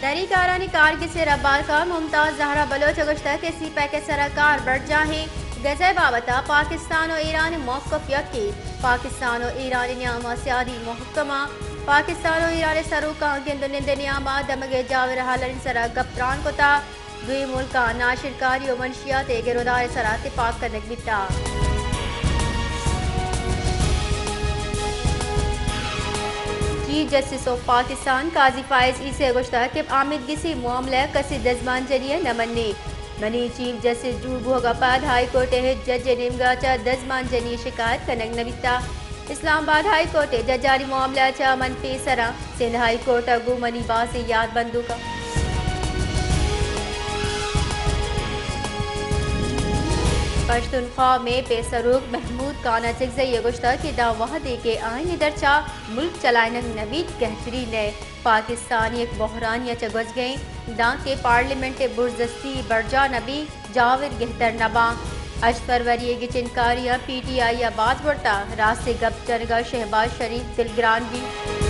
شہری کارانی کارگس ء ربارکار ممتاز زہرا بلوچ ء گوشتگ کہ سی پیک ء سرا کار برجاہیں، غزہ ء بابت ء پاکستان و ایران ء موقف یکے، پاکستان و ایران ء نیام ء سیادی محکمہ، پاکستان و ایران ء سروکاں گند و نند ء نیام ء دمگ ء جاور حالانی سرا گپ تران کتگ، دوئیں ملکاں ناشرکاری و منشیات ء گرودار ء سرا تپاک کنگ بیتگ۔ چیف جسٹس آف پاکستان قاضی فائز عیسی ء گوشتگ کہ آمید گسی معاملہ ء کسی دزبان جنی ء نہ منی۔ منی چیف جسٹس جوڑ بوہگ ء پد ہائی کورٹ ء ہچ جج ء نیمگا چہ دزبان جنی ء شکایت کنگ نہ بیتگ۔ اسلام آباد ہائی کورٹ ء ججانی معاملہ ء چہ من پیسر آں۔ سندھ ہائی کورٹ ء گوں منی بازیں یات بندوک آں۔ پشتونخوا میپ ء سروک محمود کان اچکزئی ء گوشتگ کہ داں وہدے کہ آئین ء درچا ملک چلائینگ نہ بیت گہترین ء۔ پاکستان یک بحرانی ء چہ گوزگ ء انت، دانکہ پارلیمنٹ ء برزستی برجاہ نہ بیت، جاور گہتر نہ باں۔ ہشت فروری ء گچین کاریاں پی ٹی آئی ء باز برتگ، راستیں گپ جنگ ء شہباز شریف دلگران بیت۔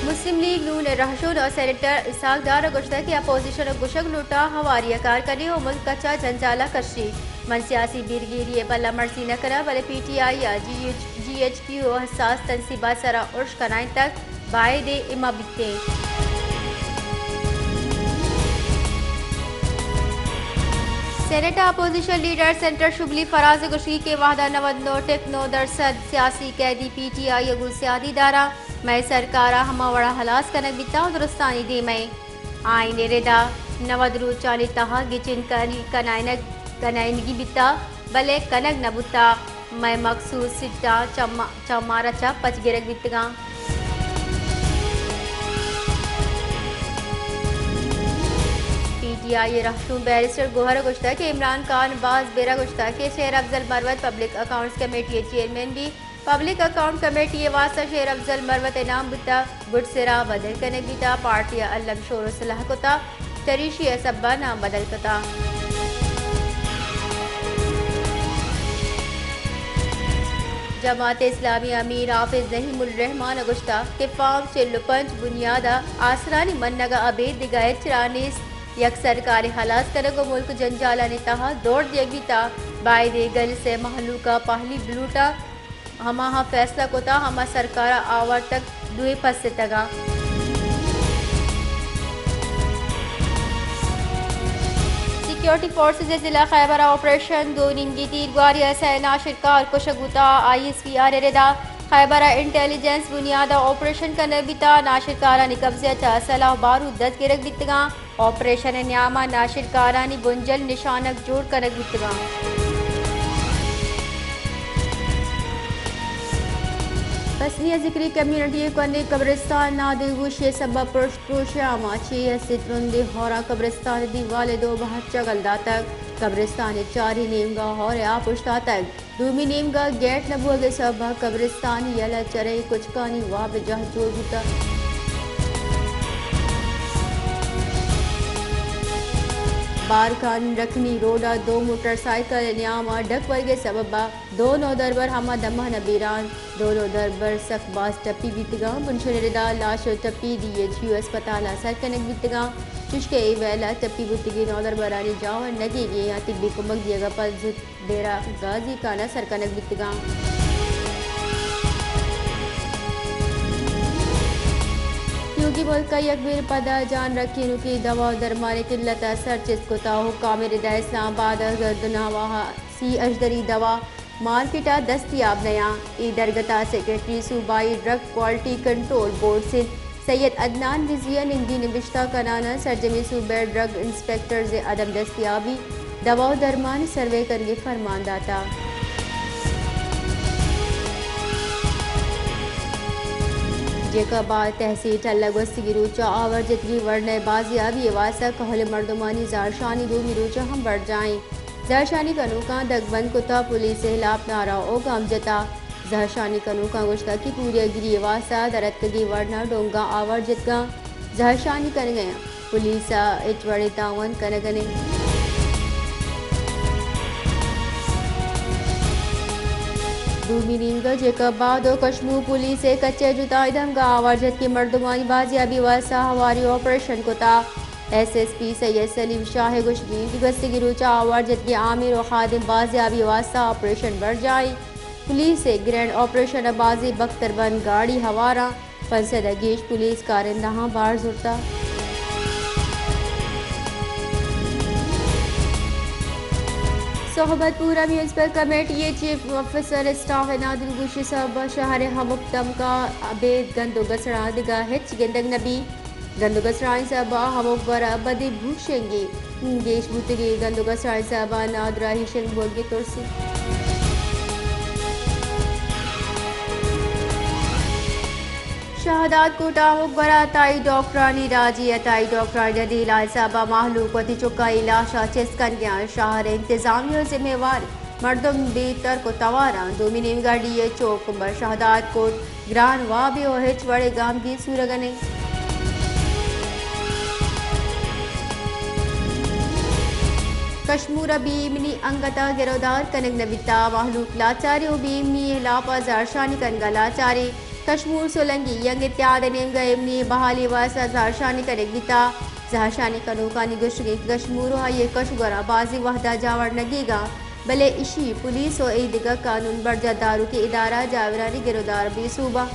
مسلم لیگ نون ء رہشون ء سینیٹر اسحاق ڈار ء گوشتگ کہ اپوزیشن ء گوشگ لوٹاں ہواری ء کار کنیں و ملک ء چہ جنجال ء کشی۔ من سیاسی بیرگیری ء بلا مرزی نہ کناں، بلے پی ٹی آئی ء G H, G H Q ء حساس تنصیبات سرا ارش کنائینتگ، بائدیں اما بیتیں۔ سینیٹ ء اپوزیشن لیڈر سینیٹر شبلی فراز ء گوشگی کہ وہدہ نود نو ٹک نو درسد سیاسی قیدی پی ٹی آئی ء گوں سیادی داراں، مئے سرکار ء ہما وڑا ہلاس کنگ بیتاں و درستانی دیم ء آئین ء ردا نود روچانی تہا گچین کنی-، کنائینگ-، کنائینگی بیتگ، بلے کنگ نہ بوتگ۔ مئے مخصوص سیٹاں چہ ما-، چہ مارا چہ پچ گرگ بیتگاں۔ پی ٹی آئی ء رہشون بیرسٹر گوہر ء گوشتگ کہ عمران خان باز بیر ء گوشتگ کہ شیر افضل مروت پبلک اکاؤنٹس کمیٹی ء چیئرمین بیت۔ پبلک اکاؤنٹ کمیٹی ء واستہ شیر افضل مروت ء نام بوتگ، گڈسرا بدل کنگ بیتگ، پارٹی ء الم شور ء صلاح کتگ، چریشی ء سبب ء نام بدل کتگ۔ جماعت اسلامی ء امیر حافظ نعیم الرحمان ء گوشتگ کہ فارم چل ء پنچ بنیاد ء آسرانی منگ ء ابید دگہ ہچ راہ نیست، یک سرکارے ہلاس کنگ ء ملک جنجالانی تہا دور دیگ بیتگ، بائدیں گل سے مہلوک ء پہلی بلوٹ ء ہماہاں فیصلہ کتگ، ہما سرکار ء آورتگ دوئیں پس اتگاں۔ سیکیورٹی فورسز ء ضلع خیبر ء آپریشن، دو نیمگی تیرگواری ء سئے ناشرکار کشگ بوتگ، آئی ایس پی آر ء ردا خیبر ء انٹیلیجنس بنیاد ء آپریشن کنگ بیتگ، ناشرکارانی قبضہ ء چہ اسلحہ ء بارود دست گرگ بیتگاں۔ آپریشن ء نیام ء ناشرکارانی بنجل نشانگ جوڑ کنگ بوتگاں۔ پسنی ء ذکری کمیونٹی ء کنیں قبرستان نادینگوشی ء سبب پرشت پروش ء آماچی ء است ترندیں ہورا قبرستان ء دیوال ء دو بہر چگل داتگ۔ قبرستان ء چاری نیمگا ہور ء آپ اوشتاتگ۔ دومی نیمگا گیٹ نہ بوگ ء سبب ء قبرستان یلہ چرئی کچکانی واب ء جاہ جوڑ بوتگ۔ بارکھان رکھنی روڈ ء دو موٹر سائیکل ء نیام ء ڈک ورگ ء سبب ء دو نودربر ہما دمہ نہ بیران۔ دو نودربر سک باز ٹپی بیتگاں۔ بنشن ء ردا لاش ء ٹپی ڈی ایچ یو اسپتال ء سر کنگ بیتگاں۔ چوشکہ اے ویل ء ٹپی بوتگیں نودربرانی جاور نگیگیں ء طبی کمک دیگ ء پد زوت ڈیرہ غازی خان ء سر کنگ بیتگاں۔ نیوگی ملک ء یک بیر پدا جان رکھینوکی دوا و درمان ء قلت ء سر چست کتا۔ حکام ء ردا اسلام آباد ء گردنواہ ء سی اژدری دوا مارکیٹ ء دستیاب نیاں۔ اے درگت ء سیکرٹری صوبائی drug quality control board Sindh Syed Adnan Rizvi ء نندی نبشتہ کنان ء سرجمیں صوبہ ء ڈرگ انسپکٹرز ء عدم دستیابی دوا و درمان سروے کنگ ء فرمان داتگ۔ جیکب آباد تحصیل ٹلہ گوستگیں روچ ء آور جتگیں ورنا ء بازیابی ء واستہ کہول ء مردمانی زہرشانی دومی روچ ء ہم برجاہ انت۔ زہرشانی کنوکاں دگبند کتگ، پولیس ء ہلاپ نعرہ و گام جتگ۔ زہرشانی کنوکاں گوشتگ کہ پوریاگری ء واستہ در اتکگیں ورنا ڈونگاں آور جتگاں، زہرشانی کنگ ء انت، پولیس ء ہچ وڑیں تاوان کنگ ء نہ انت۔ دومی نیمگا جیکب آباد و کشمور پولیس ء کچ ء جتائیں دمگا آوار جتگیں مردمانی بازیابی واسطہ ہواری آپریشن کتا۔ ایس ایس پی سید سلیم شاہ ء گوشگی انت کہ گوستگیں روچا آوار جتگیں آمیر و خادم بازیابی واسطہ آپریشن برجاہ انت۔ پولیس ء گرینڈ آپریشن ء بازیں بکتر بند گاڑی ہواراں پنچ سد ء گیش پولیس کارندہاں بار زرتہ۔ صحبت پورہ میونسپل کمیٹی ء چیف آفیسر اسٹاف ء نادرو گوشی سبب ء شہر ء ہمک دمگا ابید گند و گسڑاں دگہ ہچ گندگ نہ بی۔ گند و گسڑانی سبب ء ہمک گورا بدی بوشنگی گیش بوتگی۔ گند و گسڑانی سبب ء نادراہی شنگ بوگی ترسی۔ شہداد کوٹ ء ہمک گورا عطائی ڈاکٹرانی راجی عطائی ڈاکٹرانی ردی علاج سبب ء مہلوک وتی چکانی لاشاں چست کنگیاں۔ شہر انتظامیہ ذمہ وار مردم بے ترک و تواراں۔ دومی نیمگا ڈی ایچ او کمبر شہداد کوٹ گران وابے و ہچ وڑے گامگین سورگ ء نئیں۔ کشمور ء بے ایمنی انگت ء گرودار کنگ نہ بیتا، مہلوک لاچاری و بے ایمنی ء ہلاپ ء زہرشانی کنگ ء لاچاری۔ کشمور سولنگی ینگ اتحاد ء نیمگ ء ایمنی بحالی واسطہ زہرشانی کنگ بیتا۔ زہرشانی کنوکانی گوشگ انت کہ کشمور و آئی ء کش و گورا بازیں وہدا جاور نگیگا، بلے اشی پولیس و اے دگہ قانون برجاہ داروکیں ادارہ جاورانی گرودار بے سوبا۔